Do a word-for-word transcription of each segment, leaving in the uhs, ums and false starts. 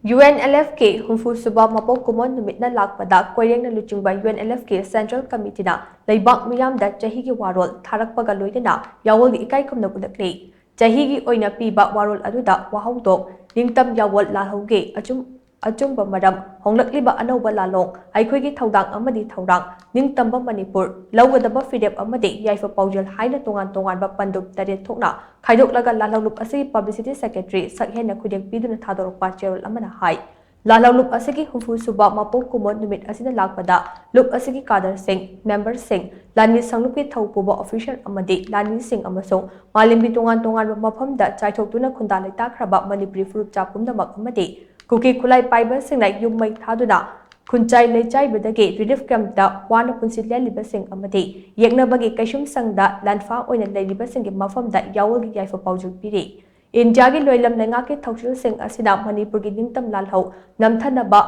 UNLFK ꯍꯨꯝꯐꯨ ꯁꯨꯕ ꯃꯄꯣꯛ ꯀꯨꯝꯑꯣꯟ ꯅꯨꯃꯤꯠꯅ ꯂꯥꯛꯄꯗ ꯀꯣꯏꯔꯦꯡꯅ ꯂꯨꯆꯤꯡꯕ UNLFK Central Committeeꯅ ꯂꯩꯕꯥꯛ ꯃꯤꯌꯥꯝꯗ ꯆꯍꯤꯒꯤ ꯋꯥꯔꯣꯜ ꯊꯥꯔꯛꯄꯒ ꯂꯣꯏꯅꯅ ꯌꯥꯑꯣꯜꯒꯤ ꯏꯀꯥꯏ ꯈꯨꯝꯅꯕ ꯎꯠꯂꯛꯂꯤ꯫ ꯆꯍꯤꯒꯤ ꯑꯣꯏꯅ ꯄꯤꯕ ꯋꯥꯔꯣꯜ ꯑꯗꯨꯗ ꯋꯥꯍꯧꯗꯣꯛ, ꯅꯤꯡꯇꯝ ꯌꯥꯑꯣꯜ ꯂꯥꯜꯍꯧꯒꯦ, ꯑꯆꯨꯝ-, ꯑꯆꯨꯝꯕ ꯃꯔꯝ, ꯍꯣꯡꯂꯛꯂꯤꯕ ꯑꯅꯧꯕ ꯂꯥꯜꯂꯣꯡ, ꯑꯩꯈꯣꯏꯒꯤ ꯊꯧꯗꯥꯡ ꯑꯃꯗꯤ ꯊꯧꯔꯥꯡ, ꯅꯤꯡꯇꯝꯕ ꯃꯅꯤꯄꯨꯔ, ꯂꯧꯒꯗꯕ ꯐꯤꯔꯦꯞ ꯑꯃꯗꯤ ꯌꯥꯏꯐ ꯄꯥꯎꯖꯦꯜ ꯍꯥꯏꯅ ꯇꯣꯉꯥꯟ ꯇꯣꯉꯥꯟꯕ ꯄꯟꯗꯨꯞ ꯇꯔꯦꯠ ꯊꯣꯛꯅ ꯈꯥꯏꯗꯣꯛꯂꯒ ꯂꯥꯜꯍꯧꯂꯨꯞ ꯑꯁꯤꯒꯤ Publicity Secretary ꯁꯛꯍꯦꯟꯅ ꯈꯨꯗꯦꯡ ꯄꯤꯗꯨꯅ ꯊꯥꯗꯣꯔꯛꯄ ꯆꯦꯔꯣꯜ ꯑꯃꯅ ꯍꯥꯏ꯫ ꯂꯥꯜꯍꯧꯂꯨꯞ ꯑꯁꯤꯒꯤ ꯍꯨꯝꯐꯨ ꯁꯨꯕ ꯃꯄꯣꯛ ꯀꯨꯝꯑꯣꯟ ꯅꯨꯃꯤꯠ ꯑꯁꯤꯗ ꯂꯥꯛꯄꯗ ꯂꯨꯞ ꯑꯁꯤꯒꯤ ꯀꯥꯗꯔꯁꯤꯡ, ꯃꯦꯝꯕꯔꯁꯤꯡ, ꯂꯥꯟꯃꯤ ꯁꯪꯂꯨꯞꯀꯤ ꯊꯧꯄꯨꯕ officer ꯑꯃꯗꯤ ꯂꯥꯟꯃꯤꯁꯤꯡ ꯑꯃꯁꯨꯡ ꯃꯥꯂꯦꯝꯒꯤ ꯇꯣꯉꯥꯟ ꯇꯣꯉꯥꯟꯕ ꯃꯐꯝꯗ ꯆꯥꯏꯊꯣꯛꯇꯨꯅ ꯈꯨꯟꯗꯥ ꯂꯩꯇꯥꯈ꯭ꯔꯕ ꯃꯅꯤꯄꯨꯔꯤ ꯐꯨꯔꯨꯞꯆꯥ ꯄꯨꯝꯅꯃꯛ ꯑꯃꯗꯤ ꯀꯨꯀꯤ ꯈꯨꯠꯂꯥꯏ ꯄꯥꯏꯕꯁꯤꯡꯅ ꯌꯨꯝ ꯃꯩ ꯊꯥꯗꯨꯅ ꯈꯨꯟꯆꯥꯏ ꯂꯩꯆꯥꯏꯕꯗꯒꯤ relief campꯇ ꯋꯥꯅ ꯄꯨꯟꯁꯤ ꯂꯦꯜꯂꯤꯕꯁꯤꯡ ꯑꯃꯗꯤ ꯌꯦꯛꯅꯕꯒꯤ ꯀꯩꯁꯨꯝꯁꯪꯗ ꯂꯥꯟꯐꯥ ꯑꯣꯏꯅ ꯂꯩꯔꯤꯕꯁꯤꯡꯒꯤ ꯃꯐꯝꯗ ꯌꯥꯑꯣꯜꯒꯤ ꯌꯥꯏꯐ ꯄꯥꯎꯖꯦꯜ ꯄꯤꯔꯤ꯫ ꯏꯟꯗꯤꯌꯥꯒꯤ ꯂꯣꯏꯂꯝ ꯂꯩꯉꯥꯛꯀꯤ ꯊꯧꯁꯤꯜꯁꯤꯡ ꯑꯁꯤꯅ ꯃꯅꯤꯄꯨꯔꯒꯤ ꯅꯤꯡꯇꯝ ꯂꯥꯜꯍꯧ ꯅꯝꯊꯅꯕ,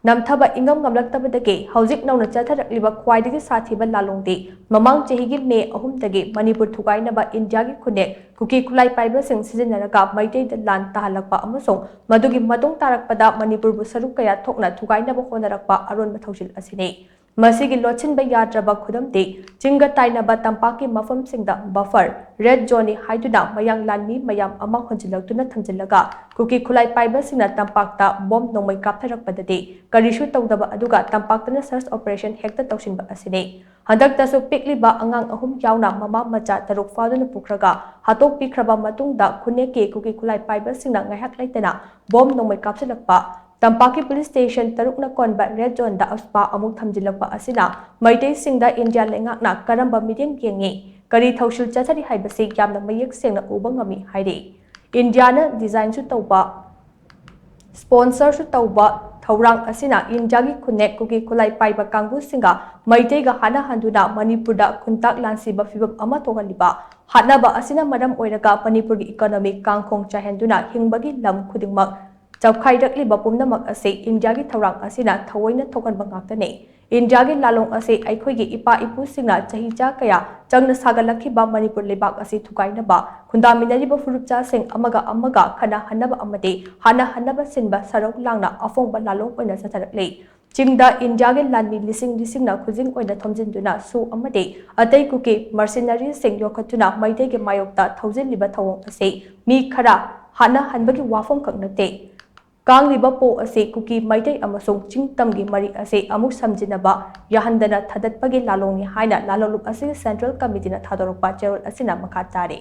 ꯅꯝꯊꯕ ꯏꯉꯝ ꯉꯝꯂꯛꯇꯕꯗꯒꯤ ꯍꯧꯖꯤꯛ ꯅꯧꯅ ꯆꯠꯊꯔꯛꯂꯤꯕ ꯈ꯭ꯋꯥꯏꯗꯒꯤ ꯁꯥꯊꯤꯕ ꯂꯥꯂꯣꯡꯗꯤ ꯃꯃꯥꯡ ꯆꯍꯤꯒꯤ ꯃꯦ ꯑꯍꯨꯝꯗꯒꯤ ꯃꯅꯤꯄꯨꯔ ꯊꯨꯒꯥꯏꯅꯕ ꯏꯟꯗꯤꯌꯥꯒꯤ ꯈꯨꯟꯅꯦꯛ ꯀꯨꯀꯤ ꯈꯨꯠꯂꯥꯏ ꯄꯥꯏꯕꯁꯤꯡ ꯁꯤꯖꯤꯟꯅꯔꯒ ꯃꯩꯇꯩꯗ ꯂꯥꯟ ꯇꯥꯍꯜꯂꯛꯄ ꯑꯃꯁꯨꯡ ꯃꯗꯨꯒꯤ ꯃꯇꯨꯡ ꯇꯥꯔꯛꯄꯗ ꯃꯅꯤꯄꯨꯔꯕꯨ ꯁꯔꯨꯛ ꯀꯌꯥ ꯊꯣꯛꯅ ꯊꯨꯒꯥꯏꯅꯕ ꯍꯣꯠꯅꯔꯛꯄ ꯑꯔꯣꯟꯕ ꯊꯧꯁꯤꯜ ꯑꯁꯤꯅꯤ꯫ ꯃꯁꯤꯒꯤ ꯂꯣꯠꯁꯤꯟꯕ ꯌꯥꯗ꯭ꯔꯕ ꯈꯨꯗꯝꯗꯤ ꯆꯤꯡꯒ ꯇꯥꯏꯅꯕ ꯇꯝꯄꯥꯛꯀꯤ ꯃꯐꯝꯁꯤꯡꯗ buffer, red zoneꯅꯤ ꯍꯥꯏꯗꯨꯅ ꯃꯌꯥꯡ ꯂꯥꯟꯃꯤ ꯃꯌꯥꯝ ꯑꯃ ꯍꯣꯟꯖꯤꯜꯂꯛꯇꯨꯅ ꯊꯝꯖꯤꯜꯂꯒ ꯀꯨꯀꯤ ꯈꯨꯠꯂꯥꯏ ꯄꯥꯏꯕꯁꯤꯡꯅ ꯇꯝꯄꯥꯛꯇ ꯕꯣꯝ ꯅꯣꯡꯃꯩ ꯀꯥꯞꯊꯔꯛꯄꯗꯗꯤ ꯀꯔꯤꯁꯨ ꯇꯧꯗꯕ ꯑꯗꯨꯒ ꯇꯝꯄꯥꯛꯇꯅ search operation ꯍꯦꯛꯇ ꯇꯧꯁꯤꯟꯕ ꯑꯁꯤꯅꯤ꯫ ꯍꯟꯗꯛꯇꯁꯨ ꯄꯤꯛꯂꯤꯕ ꯑꯉꯥꯡ ꯑꯍꯨꯝ ꯌꯥꯎꯅ ꯃꯃꯥ ꯃꯆꯥ ꯇꯔꯨꯛ ꯐꯥꯗꯨꯅ ꯄꯨꯈ꯭ꯔꯒ ꯍꯥꯠꯇꯣꯛꯄꯤꯈ꯭ꯔꯕ ꯃꯇꯨꯡꯗ ꯈꯨꯟꯅꯦꯛꯀꯤ ꯀꯨꯀꯤ ꯈꯨꯠꯂꯥꯏ ꯄꯥꯏꯕꯁꯤꯡꯅ ꯉꯥꯏꯍꯥꯛ ꯂꯩꯇꯅ ꯕꯣꯝ ꯅꯣꯡꯃꯩ ꯀꯥꯞꯁꯤꯜꯂꯛꯄ, ꯇꯝꯄꯥꯛꯀꯤ police station ꯇꯔꯨꯛꯅ ꯀꯣꯟꯕ red zoneꯗ ꯑꯁꯨꯄꯥ ꯑꯃꯨꯛ ꯊꯝꯖꯤꯜꯂꯛꯄ ꯑꯁꯤꯅ ꯃꯩꯇꯩꯁꯤꯡꯗ ꯏꯟꯗꯤꯌꯥ ꯂꯩꯉꯥꯛꯅ ꯀꯔꯝꯕ ꯃꯤꯠꯌꯦꯡ ꯌꯦꯡꯉꯤ, ꯀꯔꯤ ꯊꯧꯁꯤꯜ ꯆꯠꯊꯔꯤ ꯍꯥꯏꯕꯁꯤ ꯌꯥꯝꯅ ꯃꯌꯦꯛ ꯁꯦꯡꯅ ꯎꯕ ꯉꯝꯃꯤ ꯍꯥꯏꯔꯤ꯫ ꯏꯟꯗꯤꯌꯥꯅ designꯁꯨ ꯇꯧꯕ, sponsorꯁꯨ ꯇꯧꯕ ꯊꯧꯔꯥꯡ ꯑꯁꯤꯅ ꯏꯟꯗꯤꯌꯥꯒꯤ ꯈꯨꯟꯅꯦꯛ ꯀꯨꯀꯤ ꯈꯨꯠꯂꯥꯏ ꯄꯥꯏꯕ ꯀꯥꯡꯕꯨꯁꯤꯡꯒ ꯃꯩꯇꯩꯒ ꯍꯥꯠꯅꯍꯟꯗꯨꯅ ꯃꯅꯤꯄꯨꯔꯗ ꯈꯨꯟꯇꯥꯛ ꯂꯥꯟꯁꯤꯕ ꯐꯤꯚꯝ ꯑꯃ ꯊꯣꯛꯍꯜꯂꯤꯕ, ꯍꯥꯠꯅꯕ ꯑꯁꯤꯅ ꯃꯔꯝ ꯑꯣꯏꯔꯒ ꯃꯅꯤꯄꯨꯔꯒꯤ economy ꯀꯥꯡꯈꯣꯡ ꯆꯥꯏꯍꯟꯗꯨꯅ ꯍꯤꯡꯕꯒꯤ ꯂꯝ ꯈꯨꯗꯤꯡꯃꯛ ꯆꯞꯈꯥꯏꯔꯛꯂꯤꯕ ꯄꯨꯝꯅꯃꯛ ꯑꯁꯤ ꯏꯟꯗꯤꯌꯥꯒꯤ ꯊꯧꯔꯥꯡ ꯑꯁꯤꯅ ꯊꯑꯣꯏꯅ ꯊꯣꯛꯍꯟꯕ ꯉꯥꯛꯇꯅꯤ꯫ ꯏꯟꯗꯤꯌꯥꯒꯤ ꯂꯥꯂꯣꯡ ꯑꯁꯤ ꯑꯩꯈꯣꯏꯒꯤ ꯏꯄꯥ ꯏꯄꯨꯁꯤꯡꯅ ꯆꯍꯤꯆꯥ ꯀꯌꯥ ꯆꯪꯅ ꯁꯥꯒꯠꯂꯛꯈꯤꯕ ꯃꯅꯤꯄꯨꯔ ꯂꯩꯕꯥꯛ ꯑꯁꯤ ꯊꯨꯒꯥꯏꯅꯕ, ꯈꯨꯟꯗꯥꯃꯤꯟꯅꯔꯤꯕ ꯐꯨꯔꯨꯞꯆꯥꯁꯤꯡ ꯑꯃꯒ ꯑꯃꯒ ꯈꯠꯅꯍꯟꯅꯕ ꯑꯃꯗꯤ ꯍꯥꯠꯅꯍꯟꯅꯕ ꯁꯤꯟꯕ ꯁꯔꯧ ꯂꯥꯡꯅ ꯑꯐꯣꯡꯕ ꯂꯥꯂꯣꯡ ꯑꯣꯏꯅ ꯆꯠꯊꯔꯛꯂꯤ꯫ ꯆꯤꯡꯗ ꯏꯟꯗꯤꯌꯥꯒꯤ ꯂꯥꯟꯃꯤ ꯂꯤꯁꯤꯡ ꯂꯤꯁꯤꯡꯅ ꯈꯨꯖꯤꯡ ꯑꯣꯏꯅ ꯊꯣꯝꯖꯤꯟꯗꯨꯅ ꯁꯨ ꯑꯃꯗꯤ ꯑꯇꯩ ꯀꯨꯀꯤ ꯃꯔꯁꯤꯅꯔꯤꯁꯤꯡ ꯌꯣꯛꯈꯠꯇꯨꯅ ꯃꯩꯇꯩꯒꯤ ꯃꯥꯌꯣꯛꯇ ꯊꯧꯖꯤꯜꯂꯤꯕ ꯊꯧꯑꯣꯡ ꯑꯁꯤ ꯃꯤ ꯈꯔ ꯍꯥꯠꯅꯍꯟꯕꯒꯤ ꯋꯥꯐꯝ ꯈꯛ ꯅꯠꯇꯦ꯫ ꯀꯥꯡꯂꯤꯕ ꯄꯣ ꯑꯁꯤ ꯀꯨꯀꯤ ꯃꯩꯇꯩ ꯑꯃꯁꯨꯡ ꯆꯤꯡ ꯇꯝꯒꯤ ꯃꯔꯤ ꯑꯁꯤ ꯑꯃꯨꯛ ꯁꯝꯖꯤꯟꯅꯕ ꯌꯥꯍꯟꯗꯅ ꯊꯥꯗꯠꯄꯒꯤ ꯂꯥꯂꯣꯡꯅꯤ ꯍꯥꯏꯅ ꯂꯥꯂꯣꯡꯂꯨꯞ ꯑꯁꯤꯒꯤ ꯁꯦꯟꯇ꯭ꯔꯦꯜ ꯀꯃꯤꯇꯤꯅ ꯊꯥꯗꯣꯔꯛꯄ ꯆꯦꯔꯣꯜ ꯑꯁꯤꯅ ꯃꯈꯥ ꯇꯥꯔꯤ꯫